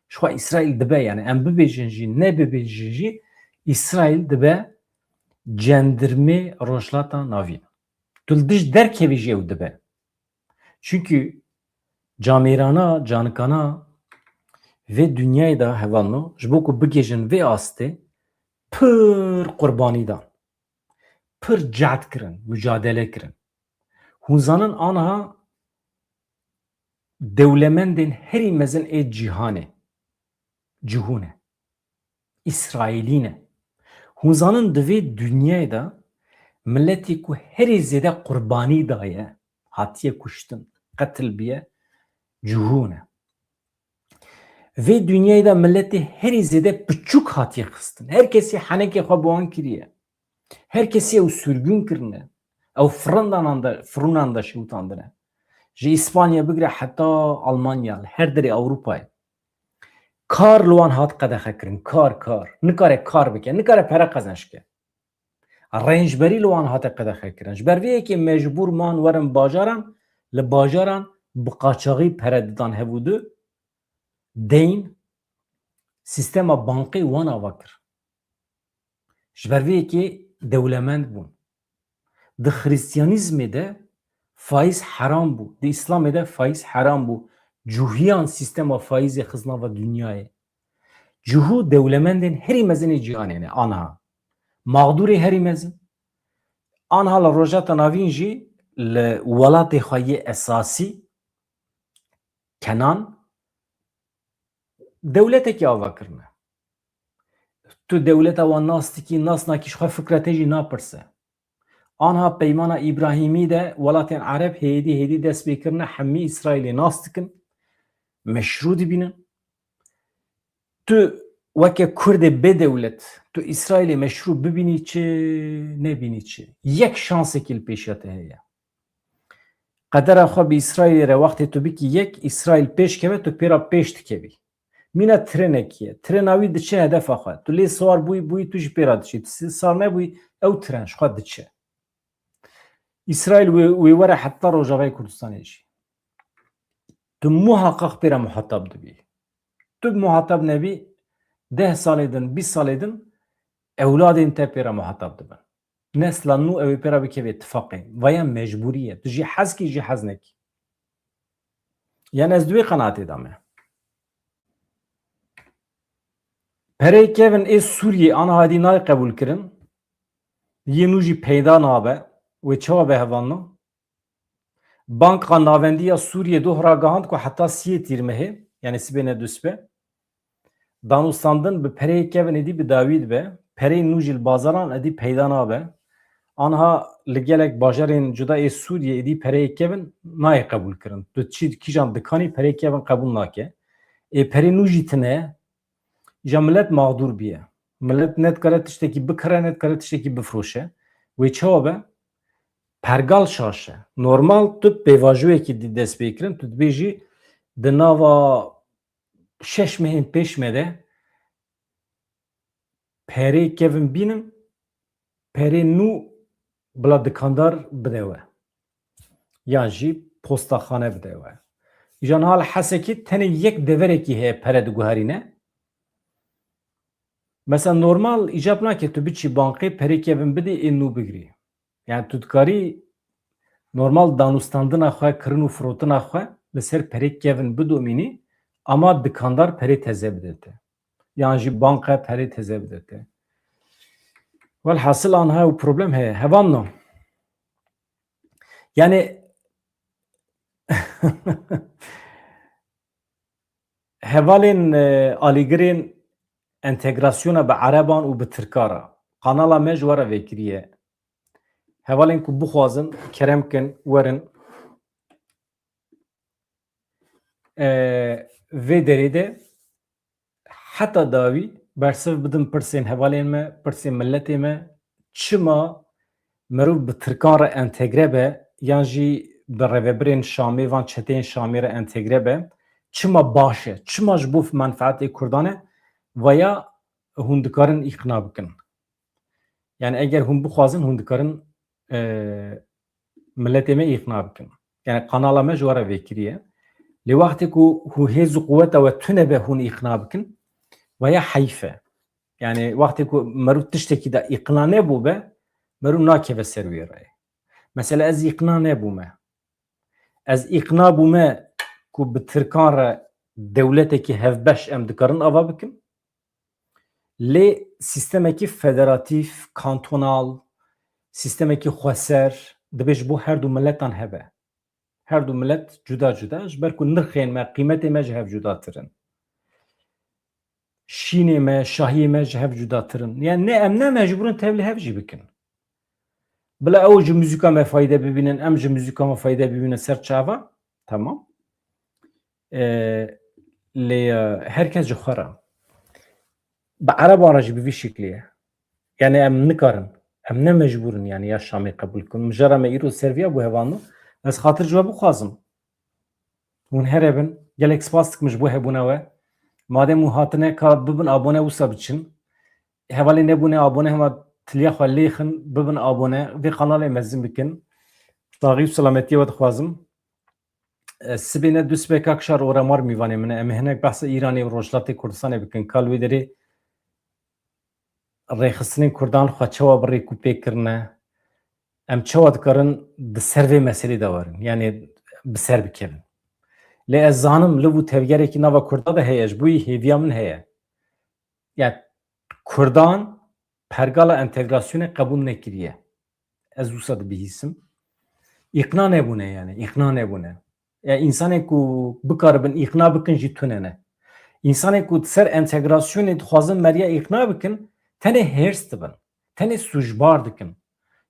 Ji xwe Îsraîl dibe, yani em bibêjin jî, nebibêjin jî, Îsraîl dibe cendirmê Rojhilata Navîn. Tu li dij derkevî jî ew dibe. Çunkî camêrana, canikana vê dinyayê de hevalno, ji bo ku bigihêjin vê astê, pir qurbanî dan. Pir cehd kirin, mucadele kirin. Hûn zanin aniha dewlemendên herî mezin ê cîhanê, cihû ne. Îsraîlî ne. Hûn zanin di vê dinyayê de Miletê ku herî zêde qurbanî daye, hatiye kuştin, qetil biye, cihû ne. Vê dinyayê de miletê herî zêde piçûk hatiye xistin. Her kesî henekê xwe bi wan kiriye. Her kesî ew sürgün kirine. Ew firindanan de, firûnan de şewitandine. Ji Îspanya bigire heta Almanya, li her derê Ewropayê. Kar li wan hat qedexe kirin. Kar, kar. Nikare kar bike. Nikare pere qezenc ke. Rêncberî li wan hate qedexe kirin. Ji ber vê yekê mecbûr man werin bajaran, li bajaran bi qaçaxî pere didan hev û du. Deyn, sîstema bankê wan ava kir. Ji ber vê yekê dewlemend bûn. Di xrîstiyanîzmê de faiz heram bû. Di Îslamê de faiz heram bû. Cihûyan sîstema faizê xist nava dinyayê. Cihû dewlemendên herî mezin ê cîhanê ne, anha. Mexdûrê herî mezin. Anha li Rojhilata Navîn jî li welatê xwe yê esasî, Kenan, dewletekî ava kirine. Tu dewleta wan nas dikî, nas nakî, ji xwe fikra te jî napirse. Anha peymana Îbrahîmî de welatên Ereb hêdî hêdî dest pê kirine, hemî Îsraîlê nas dikin, meşrû dibînin. Tu weke Kurdê bê dewlet, tu Îsraîlê meşrû bibînî çi, nebînî çi, yek şansekî li pêşiya te heye. Qedera xwe bi Îsraîlê re wextê tu bikî yek, Îsraîl pêş keve, tu pê re pêş dikevî. Mîna trenekî ye. Trena wî diçe hedefa xwe. Tu lê siwar bûyî, bûyî, tu jî pê re diçî. Tu sar nebûyî, ew tren ji xwe diçe. Îsraîl wê, wê were heta Rojavayê Kurdistanê jî. Tu muheqeq pê re muhetab dibî. Tu muhetab nebî, deh salê din, bîst salê din, ewladên te pê re muhetab dibin. Nesla nû ew ê pê re bikeve tifaqê. Vaya mecbûrî ye. Tu jî hez kî, jî hez nekî. Yan ez di wê qenaatê de me. Pereyê kevin ê Sûriyê anha dî nayê qebûl kirin. Yê nû jî peyda nabe. Wê çawa be hevalno? Banka Navendî ya Sûriyê doh ragihand ku heta siyê Tîrmehê, yanî sibê ne dusbe, danûstandin bi pereyê kevin êdî bi dawî dibe, pereyên nû jî li bazaran êdî peyda nabe. Anha li gelek bajarên cuda ê Sûriyê êdî pereyê kevin nayê qebûl kirin. Tu çi kîjan dikanî pereyê kevin qebûl nake. Ê perê nû jî tine, îja milet mexdûr bûye. Milet ne dikare tiştekî bikire, ne dikare tiştekî bifroşe. Wê çawa be? Pergal şaş e. Normal tu pêvajoyekî dî dest pê kirin, tu dibêjî di nava şeş mehên pêş me de perê kevin bînin, perê nû bila dikandar bide we. Yan jî postaxane bide we. Îja niha li Hesekî tenê yek deverekî heye pere diguherîne. Mesela normal îcab nake tu biçî bankê perê kevin bidî ê nû bigirî. Yani tu dikarî normal danûstandina xwe, kirin û firotina xwe li ser perê kevin bidomînî, ama dikandar perê teze bide te. Yan jî banka perê teze bide te. Welhasil anha ew problem heye. Hevalno. Yani hevalên, e, alîgirên entegrasyona bi Ereban û bi Tirka re. Kanala me ji we re vekiriye. Hevalên ku bixwazin, kerem kin, werin. E, vê derê de heta dawî bersiv bidin pirsên hevalên me, pirsên miletê me, çima mirov bi Tirkan re entegre be, yan jî bi rêvebirên Şamê, van çeteyên Şamê re entegre be, çima baş e, çima ji bo menfaetê Kurdan e, veya hûn dikarin îqna bikin. Yani eger hûn bixwazin, hûn dikarin, e, miletê me îqna bikin. Yani kanala me ji we re vekiriye. Lê wextê ku hû hêz û quweta we tune be hûn îqna bikin, veya heyf e. Yani wextê ku meriv tiştekî de îqna nebûbe, meriv nakeve ser wê reyê. Mesela ez îqna nebûme. Ez îqna bûme ku bi Tirkan re dewletekî hevbeş em dikarin ava bikin. Lê sîstemekî federatîf, kantonal, sîstemekî xweser dibe ji bo her du miletan hebe. Her du milet cuda cuda, ji ber ku nirxên me, qîmetê me ji hev cudatir in. Şînê me, şahiyê me ji hev cudatir in. Yani ne em ne mecbûr in tevlî hev jî bikin. Bila ew ji muzîka me fayde bibînin, em ji muzîka me fayde bibînin ser çava. Tamam. E, lê, e, her kes ji xwe re. Bi Ereban re jî bi vî şeklî ye. Yani em nikarin. Em ne mecbûr in yani ya Şamê qebûl bikin. Mijara me îro ser viya bû hevano. Ez xatir ji we bixwazim. Hûn here bin. Gelek spas dikim ji bo hebûna we. Madem hûn hatine ka bibin abone wisa biçin. Hevalê nebûne abone hema tiliya xwe lêxin, bibin abone. Vê kanalê mezin bikin. Saxî û selametiyê we dixwazim. E, sibê ne du sibê kak Şar Oramar mîvanê min e. Em ê hinek behsa Îranê û Rojhilatê Kurdistanê bikin. Kal wê derê rêxistinên Kurdan xwe çawa bi rêk û pêk kirine? Em çawa dikarin di ser vê meselê de werin? Yani bi ser bikevin. Lê ez zanim liv û tevgerekî nava Kurda de heye, ji bo wî hêviya min heye. Yani Kurdan pergala entegrasyonê qebûl nekiriye. Ez wisa dibihîsim. Îqna nebûne yani, îqna nebûne. Ya însanên ku bikaribin îqna bikin jî tune ne. Însanên ku di ser entegrasyonê dixwazin meriya îqna bikin, tenê hêrs dibin. Tenê sûcbar dikin.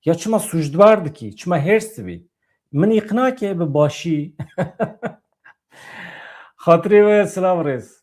Ya çima sûcbar dikî? Çima hêrs dibî? Min îqna ke bi başî. Xatirê we silav rêz.